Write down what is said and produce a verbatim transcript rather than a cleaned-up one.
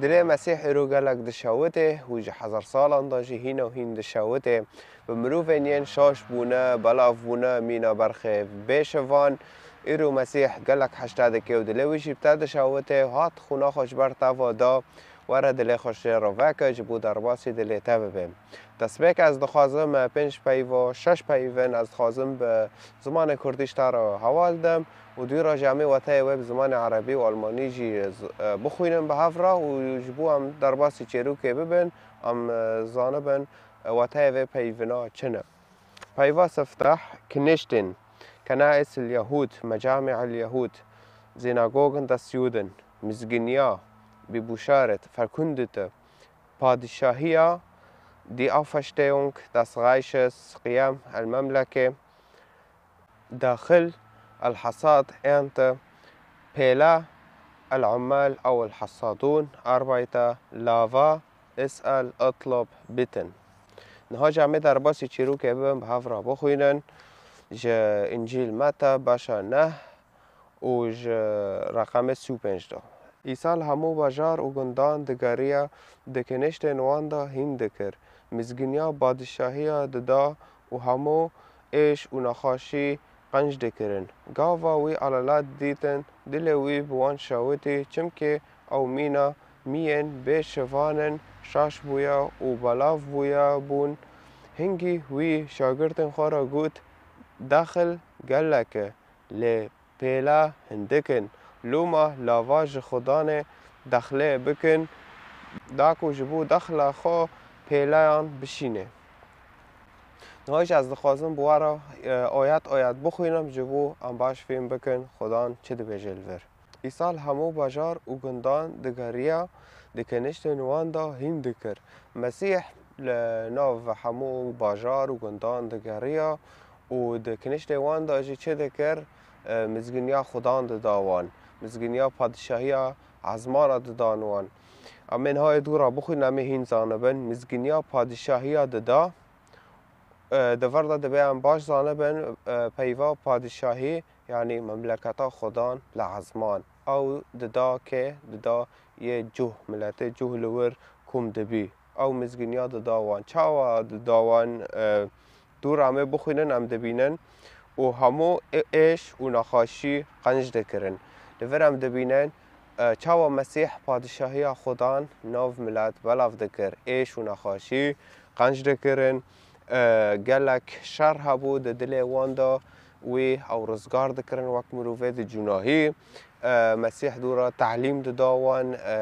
Dilê Mesîh îro gelek dişewitê û ji hezar salan de jî hîna û hîn dişewitê. Bi mirovên yên şaş bûne, belav bûne, mîna berxê bêşivan. Îro Mesîh gelek heşta dike û dilê wî jî bi te dişewitê, hat xwîna xwe ji ber te ve da, were dilê xwe ji te re veke, ji bo derbasî dilê te bibe. Destpêk ez dixwazim, e, pênc peyva, şeş peyvên ez dixwazim bi zimanê kurdî ji te re heval dim û dû re jî em ê wateyê wê bi zimanê erebî û almanî jî z-, e, bixwînin bi hev re û ji bo em derbasî çêrokê bibin, em, e, zanibin, e, wateyê vê peyvina çi ne. Peyva siftah, kiniştin, kenais il Yahud, mecami'il Yahud, Synagogen des Juden, mizginiya, bi Busharet, verkündete, Padişahiya, die Auferstehung, das Reiches, Qiyam, el Memleke, Daxil, el Hasad, Ernte, Pêla, el Ummal, ew el Hasadun, Arbeiter, Lava, Is'al, Itlob, Bitten. Niha jî em ê derbasî çîrokê bibin, bi hev re bixwînin. Ji Încîl Meta, beşa neh, û ji reqemê sî û pênc de. Îsa li hemû bajar û gundan digeriya, di kiniştên wan de hîn dikir, mizginiya padîşahiya dida û hemû êş û nexweşî qenc dikirin. Gava wî elalet dîtin, dilê wî bi wan şewitî, çimkî ew mîna miyên bê şivan in, şaş bûye û belav bûye bûn. Hingî wî şagirtên xwe re got, Daxil gelek e, lê pêla hindik in. Loma lava ji Xudanê dexlê bikin, da ku ji bo dexla xwe pêlayan bişîne. Niha jî ez dixwazim bi we re, e, oyet oyet bixwînim, ji bo em baş fêm bikin Xudan çi dibêje li vir. Îsa li hemû bajar û gundan digeriya, di kiniştên wan de hîn dikir. Mesîh li nav hemû bajar û gundan digeriya û di kiniştê wan de jî çi dikir? E, mizginiya Xudan dida wan. Mizginiya padîşahiya ezmana didan wan. Em ê niha yê dû re bixwînin, em ê hîn zanibin. Mizginiya padîşahiya dida, e, di vir de divê em baş zanibin, e, peyva padîşahî, yanî memleketa Xudan li ezman. Ew dida kê? Dida yê cuh, miletê cuh li wir kom dibî. Ew mizginiya dida wan. Çawa dida wan, e, dû re em ê bixwînin, em dibînin. Û hemû ê-, êş û nexweşî qenc dikirin. Li vir em dibînin, e, çawa Mesîh padîşahiya Xudan nav milet belav dikir. Êş û nexweşî qenc dikirin. E, gelek şer hebû di dilê wan de, wî ew rizgar dikirin wek mirovê di cûnahî. E, Mesîh dû re telîm dida wan, e,